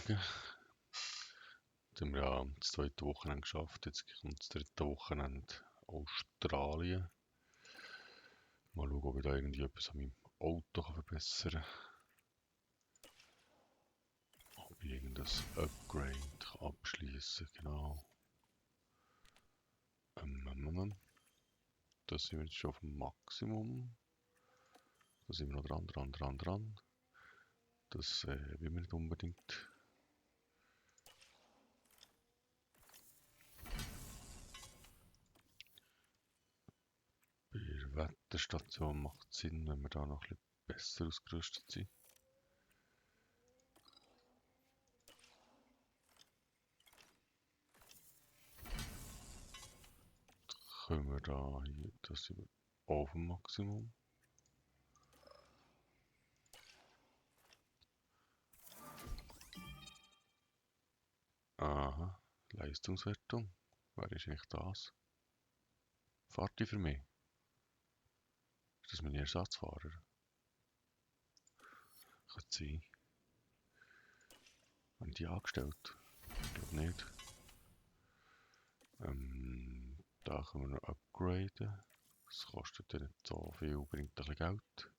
Morgen. Jetzt haben wir ja das zweite Wochenende geschafft. Jetzt kommt das dritte Wochenende Australien. Mal schauen, ob ich da irgendwie etwas an meinem Auto verbessern kann. Ob ich irgendein Upgrade abschließen kann. Genau. Da sind wir jetzt schon auf dem Maximum. Da sind wir noch dran. Das will wir nicht unbedingt. Bei der Wetterstation macht es Sinn, wenn wir da noch ein bisschen besser ausgerüstet sind. Können wir da hier, das sind wir auf dem Maximum. Aha, Leistungswertung. Wer ist eigentlich das? Fahrt die für mich? Ist das mein Ersatzfahrer? Kann sein. Haben die angestellt? Ich glaube nicht. Da können wir noch upgraden. Das kostet ja nicht so viel, bringt ein bisschen Geld.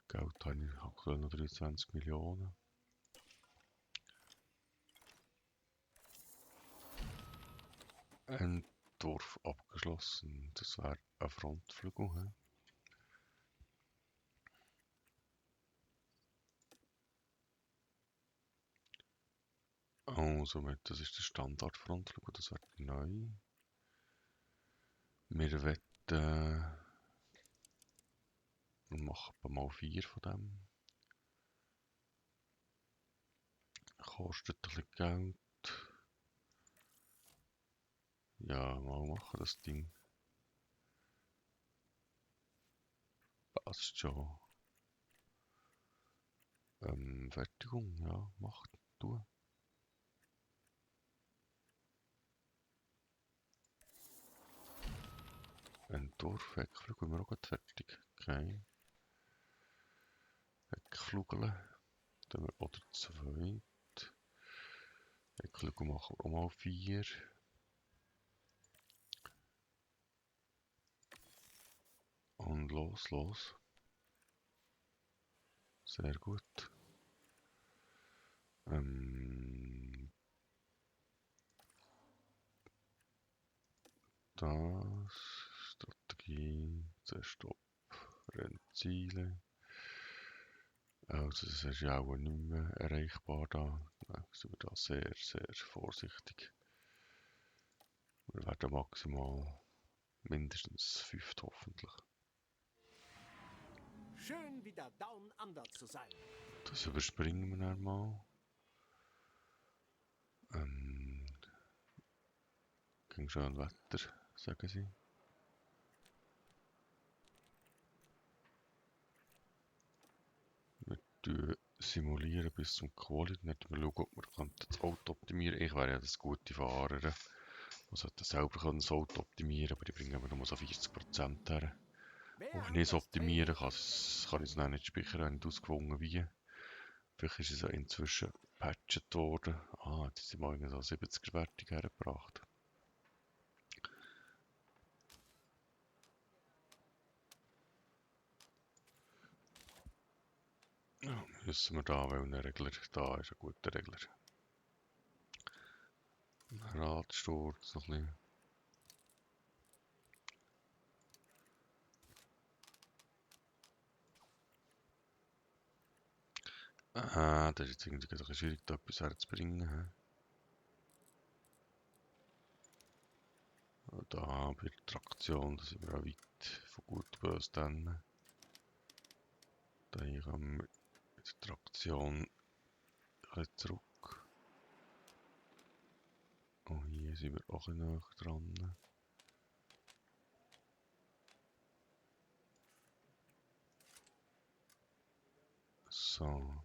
Geld habe ich aktuell noch 23 Millionen. Entwurf abgeschlossen. Das wäre ein Frontflügel. He? Also, das ist der Standardfrontflügel, das wird neu. Wir wetten, wir machen mal 4 von dem. Kostet ein bisschen Geld. Ja, mal machen das Ding. Passt schon. Fertigung, ja, macht, tu. Entwurf, Heckflügel, wir auch gerade fertig. Okay. Heckflügel. Dann haben wir oder 2. Heckflügel machen wir auch mal 4. Und los. Sehr gut. Das. Strategie. Zerstopp. Rennziele. Also das ist ja auch nicht mehr erreichbar da. Sind wir da sehr vorsichtig. Wir werden maximal mindestens 5 hoffentlich. Schön wieder Down Under zu sein. Das überspringen wir dann mal. Ging schön Wetter, sagen sie. Wir simulieren bis zum Quali. Dann wir schauen, ob wir das Auto optimieren können. Ich wäre ja das gute Fahrer. Man sollte selber das Auto optimieren, aber die bringen mir nur so 40% her. Und wenn ich es optimieren kann, kann ich es dann nicht speichern, wenn ich ausgewogen wie. Vielleicht ist es ja inzwischen gepatcht worden. Jetzt sind wir so 70er-Wertung hergebracht. Ja, müssen wir da, weil ein Regler da ist, ein guter Regler. Radsturz noch ein bisschen. Das ist jetzt irgendwie ein bisschen schwierig, da etwas herzubringen. Da bei der Traktion, da sind wir auch weit von gut böse dann. Da hier kommen wir mit der Traktion ein bisschen zurück. Und hier sind wir auch ein bisschen näher dran. So.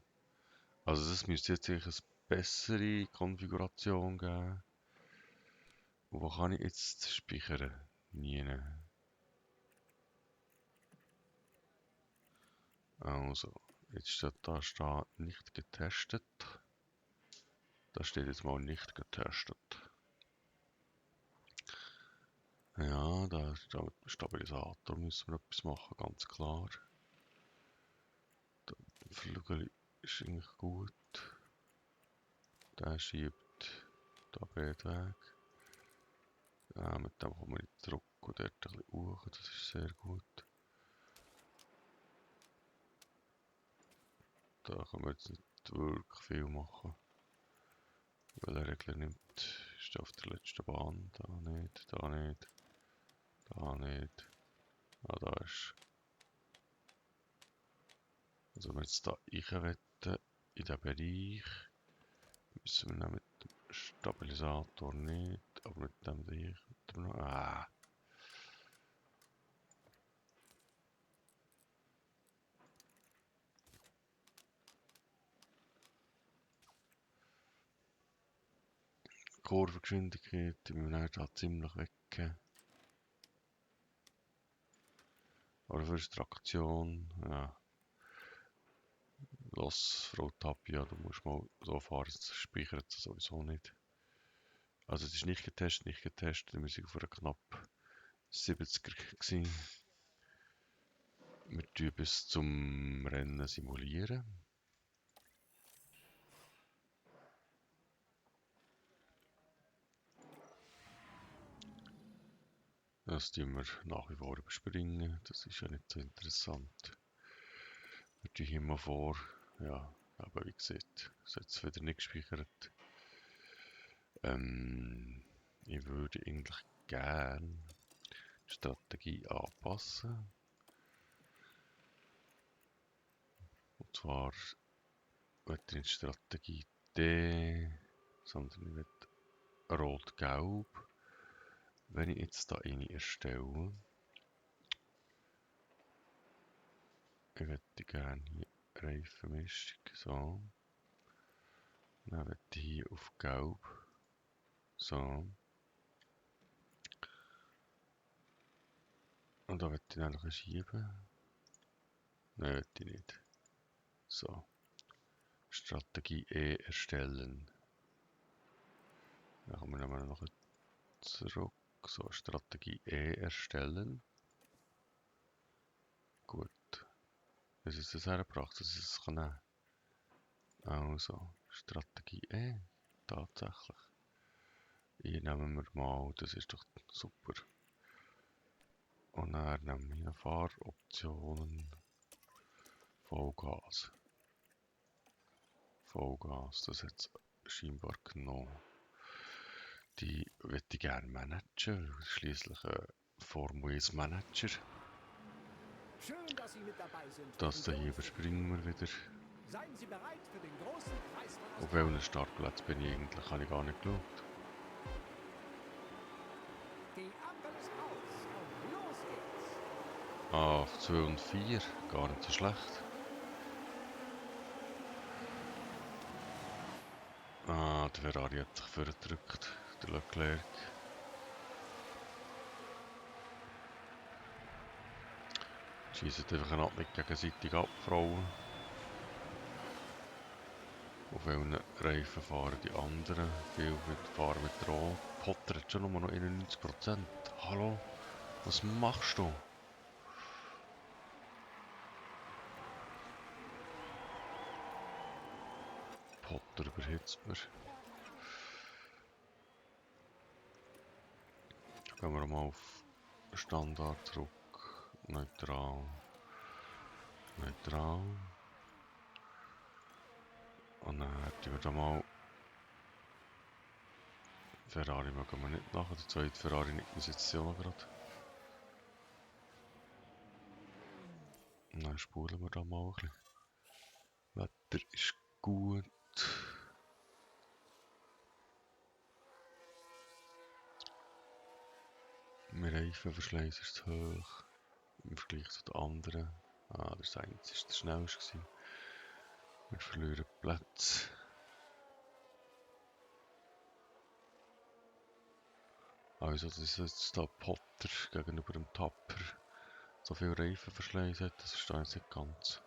Also das müsste jetzt eine bessere Konfiguration geben. Und wo kann ich jetzt speichern? Nie. Also, jetzt steht da nicht getestet. Das steht jetzt mal nicht getestet. Ja, da ist der Stabilisator, müssen wir etwas machen, ganz klar. Der Flügel ist eigentlich gut. Der schiebt da Beet weg. Mit dem kommen wir nicht zurück und dort ein bisschen hoch, das ist sehr gut. Da können wir jetzt nicht wirklich viel machen. Weil der Regler nimmt, ist auf der letzten Bahn. Da nicht, da nicht, da nicht. Ah, da ist. Also wenn wir jetzt da reinwetten, in den Bereich, müssen wir dann mit dem Stabilisator nicht, aber mit dem Bereich, mit dem noch. Ah! Kurvengeschwindigkeit, die müssen wir da ziemlich weggeben. Aber für die Traktion, ja. Los, Frau Tapia, du musst mal so fahren, das speichert es sowieso nicht. Also es ist nicht getestet, wir sind auf einer knapp 70er gewesen. Wir tun bis zum Rennen simulieren. Das tun wir nach wie vor überspringen, das ist ja nicht so interessant. Wir tun hier mal vor, ja, aber wie gesagt, es ist jetzt wieder nicht gespeichert. Ich würde eigentlich gerne die Strategie anpassen. Und zwar möchte ich nicht Strategie D, sondern ich möchte Rot-Gelb. Wenn ich jetzt da eine erstelle, ich möchte gerne hier Reifenmischung, so. Dann möchte ich hier auf Gelb, so. Und da möchte ich dann noch schieben. Nein, möchte ich nicht. So. Strategie E erstellen. Dann kommen wir noch zurück. So, Strategie E erstellen. Gut. Was ist das hergebracht, dass ich es nehmen kann? Also, Strategie E. Tatsächlich. Hier nehmen wir mal, das ist doch super. Und dann nehmen wir Fahroptionen. Vollgas. Vollgas, das hat es scheinbar genommen. Die würde ich gerne managen, schließlich ein Formel 1 Manager. Schön, dass Sie mit dabei sind. Das hier überspringen wir wieder. Seien Sie bereit für den großen Preis von Auf welchen Startplatz bin ich eigentlich? Habe ich gar nicht geschaut. Die Ampel ist aus und los geht's. Ah, auf 2 und 4, gar nicht so schlecht. Ah, der Ferrari hat sich vorgedrückt, der Leclerc. Schießen einfach nicht gegenseitig ab, Frauen. Auf welchen Reifen fahren die anderen? Viele fahren mit Rot. Potter hat schon nur noch 91%. Hallo? Was machst du? Potter überhitzt mir. Gehen wir mal auf Standard zurück. Neutral. Neutral. Und dann hätten wir da mal Ferrari mögen wir nicht nach. Der zweite Ferrari nicht, wir sitzen ja noch gerade. Und dann spulen wir da mal ein bisschen. Wetter ist gut. Mein Reifenverschleiß ist zu hoch. Im Vergleich zu den anderen. Ah, der Sainz war der schnellste. Wir verlieren Plätze. Also, das ist jetzt da Potter gegenüber dem Tapper so viel Reifenverschleiß hat, das verstehe ich nicht ganz.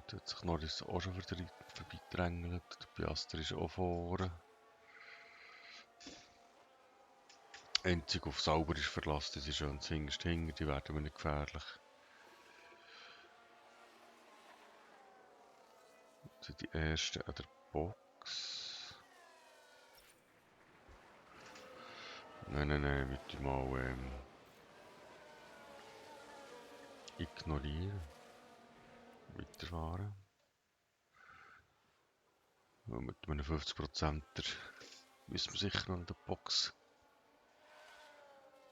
Da hat sich Norris auch schon vorbeidrängelt. Der Piastri ist auch vorne. Einzig auf Sauber ist Verlass, das ist schon hinterst hinter, die werden mir nicht gefährlich. Das sind die ersten an der Box. Nein, möchte ich mal ignorieren. Weiterfahren. Und mit einem 50%er müssen wir sicher noch in der Box.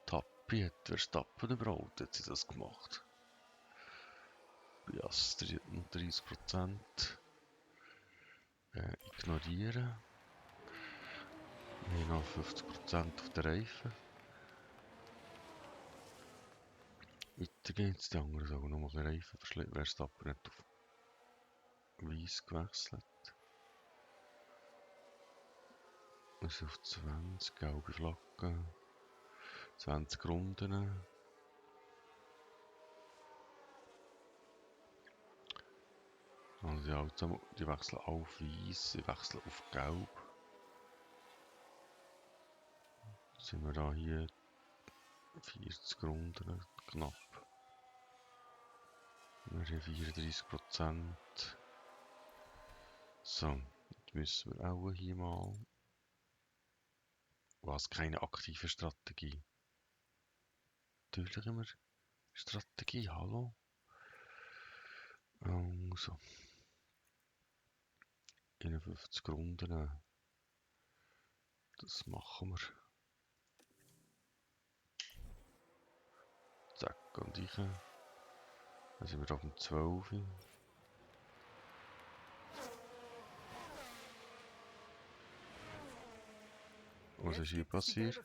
Tappi hat Verstappen überholt, hat sie das gemacht. Piastri hat noch 30%. Ignorieren. Wir haben noch 50% auf den Reifen. Weiter geht's, die anderen sollen noch mal Reifen verschleppen. Verstappen hat auf Weiss gewechselt. Wir sind auf 20, gelbe Flagge. 20 Runden. Also die wechseln auf Weiss, sie wechseln auf Gelb. Jetzt sind wir da hier 40 Runden, knapp. Wir haben 34%. So, jetzt müssen wir auch hier mal. Was, keine aktive Strategie? Natürlich immer Strategie, hallo? Also. 51 Runden. Das machen wir. Zack, und ich. Dann sind wir auf dem 12. Was ist hier passiert?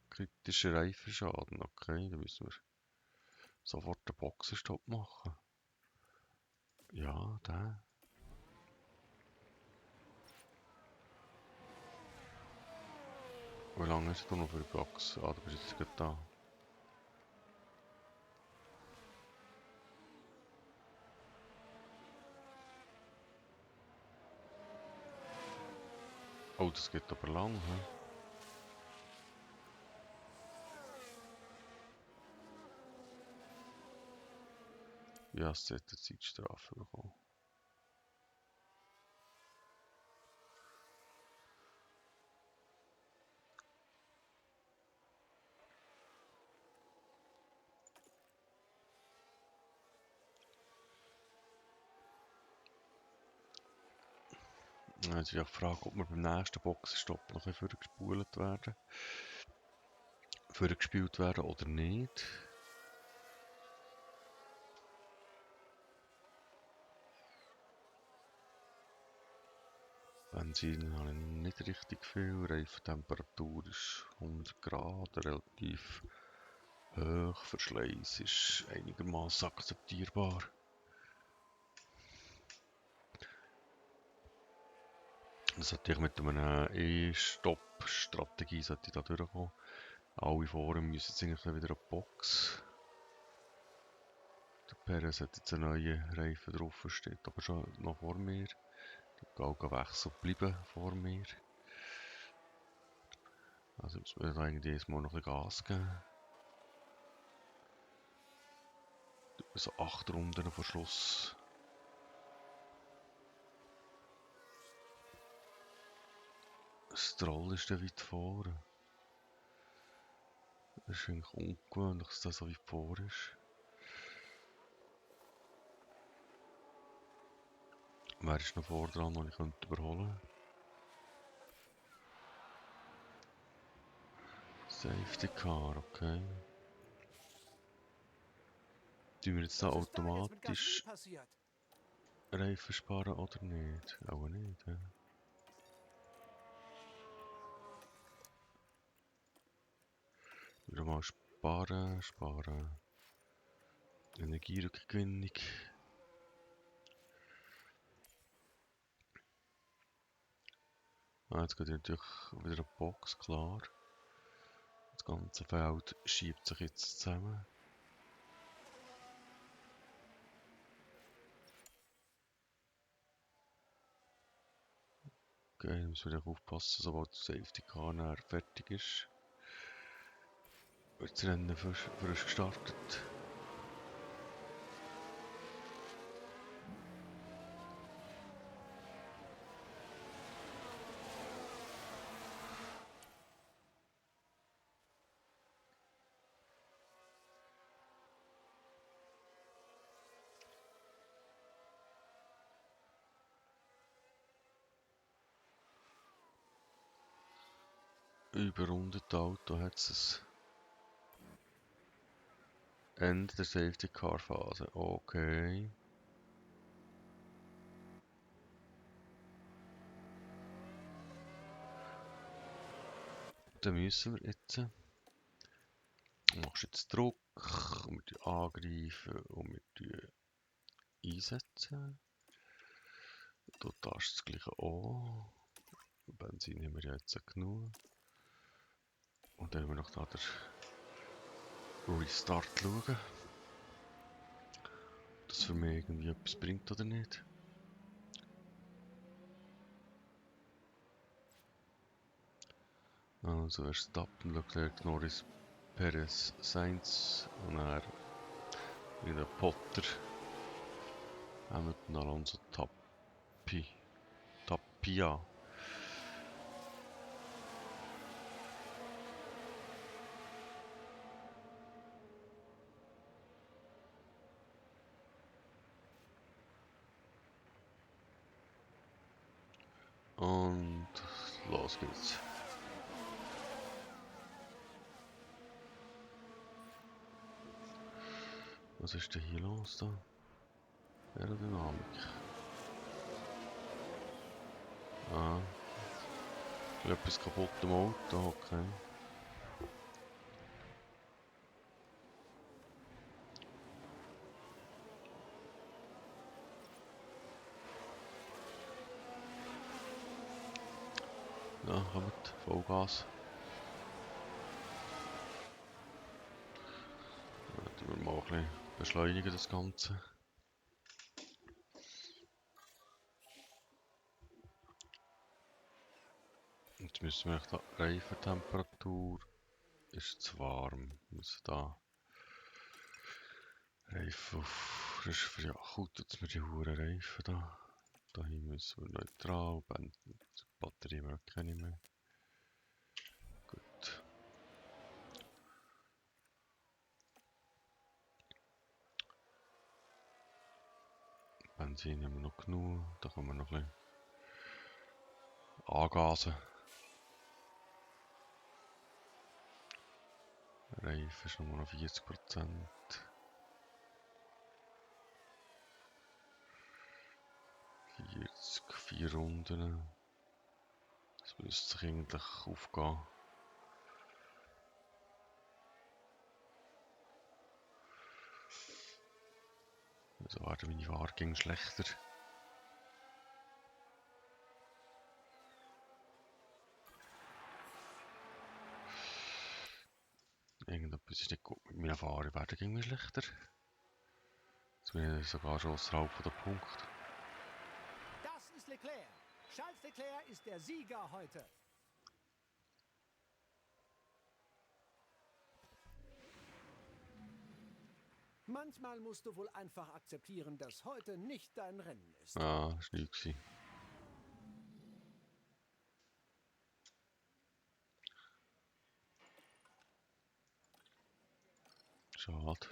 Kritischer Reifenschaden, okay, dann müssen wir sofort den Boxenstopp machen. Ja, der. Wie lange ist du noch für die Box? Ah, du bist jetzt gerade da. Oh, das geht aber lang, hä? Ja, es hat eine Zeitstrafe bekommen. Jetzt ist die Frage, ob wir beim nächsten Boxenstopp noch vorgespult werden. Vorgespielt werden oder nicht. Benzin habe ich nicht richtig viel. Reifentemperatur ist 100 Grad, relativ hoch. Verschleiß ist einigermaßen akzeptierbar. Das sollte ich mit einer E-Stop-Strategie da durchkommen. Alle vorne müssen jetzt eigentlich wieder eine Box. Der Perez hat jetzt einen neuen Reifen drauf, steht aber schon noch vor mir. Der Galgenwechsel bleiben vor mir. Also jetzt müssen wir eigentlich jedes Mal noch ein bisschen Gas geben. So 8 Runden vor Schluss. Stroll ist dann weit vorne. Das ist eigentlich ungewöhnlich, dass das so weit vor ist. Wer ist noch vor dran, den ich überholen könnte? Safety Car, okay. Tun wir jetzt da automatisch Reifen sparen oder nicht? Auch nicht, ja. Wieder mal sparen. Energierückgewinnung. Jetzt geht natürlich wieder eine Box, klar. Das ganze Feld schiebt sich jetzt zusammen. Okay, müssen wir aufpassen, sobald der Safety Car nachher fertig ist. Wird das Rennen frisch gestartet. Überrundete Auto hat es Ende der Safety Car Phase. Okay. Dann müssen wir jetzt. Du machst jetzt Druck und wir angreifen und wir einsetzen. Du tast das gleiche an. Benzin haben wir jetzt genug. Und dann haben wir noch da den Restart schauen. Ob das für mich irgendwie etwas bringt oder nicht. Also Verstappen, Leclerc, Norris, Perez, Sainz und dann wieder Potter, Hamilton, Alonso, Tapia. Und los geht's. Was ist denn hier los da? Aerodynamik. Ah. Etwas kaputt am Auto, okay. Ja, kommt, Vollgas. Dann tun wir mal ein bisschen beschleunigen das Ganze. Jetzt müssen wir da Reifentemperatur ist zu warm. Wir müssen da Reifen auf. Das ist für ja gut, jetzt wir die Huren Reifen da. Dahin müssen wir neutral, Batterie wir keine mehr. Gut. Benzin haben wir noch genug, da können wir noch ein bisschen angasen. Reifen ist nur noch 40%. 4 Runden. Das müsste sich eigentlich aufgehen. Also werden meine Fahrer ging schlechter. Irgendetwas ist nicht gut mit meinen Fahrern, werden ging schlechter. Jetzt bin ich sogar schon außerhalb der Punkte. Das ist Leclerc. Charles Leclerc ist der Sieger heute. Manchmal musst du wohl einfach akzeptieren, dass heute nicht dein Rennen ist. Ah, das war nichts. Schade.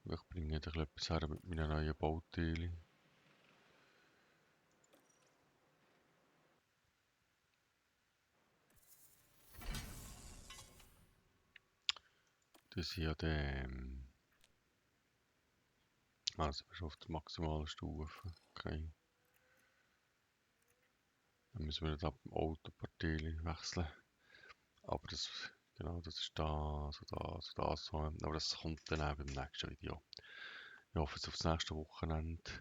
Ich bringe jetzt etwas her mit meinen neuen Bauteilen. Das hier der. Also, wir sind auf der maximalen Stufe. Okay. Dann müssen wir nicht ab dem Autopartei wechseln. Aber das, genau, das ist da, so da, so da, so. Aber das kommt dann auch beim nächsten Video. Ich hoffe, es auf das nächste Wochenende.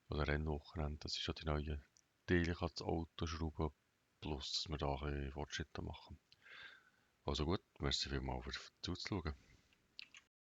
Oder Rennwochenende, dass ich schon die neuen Teile ans Auto schrauben kann. Plus, dass wir da ein bisschen Fortschritte machen. Also gut, merci vielmals für zuzuschauen.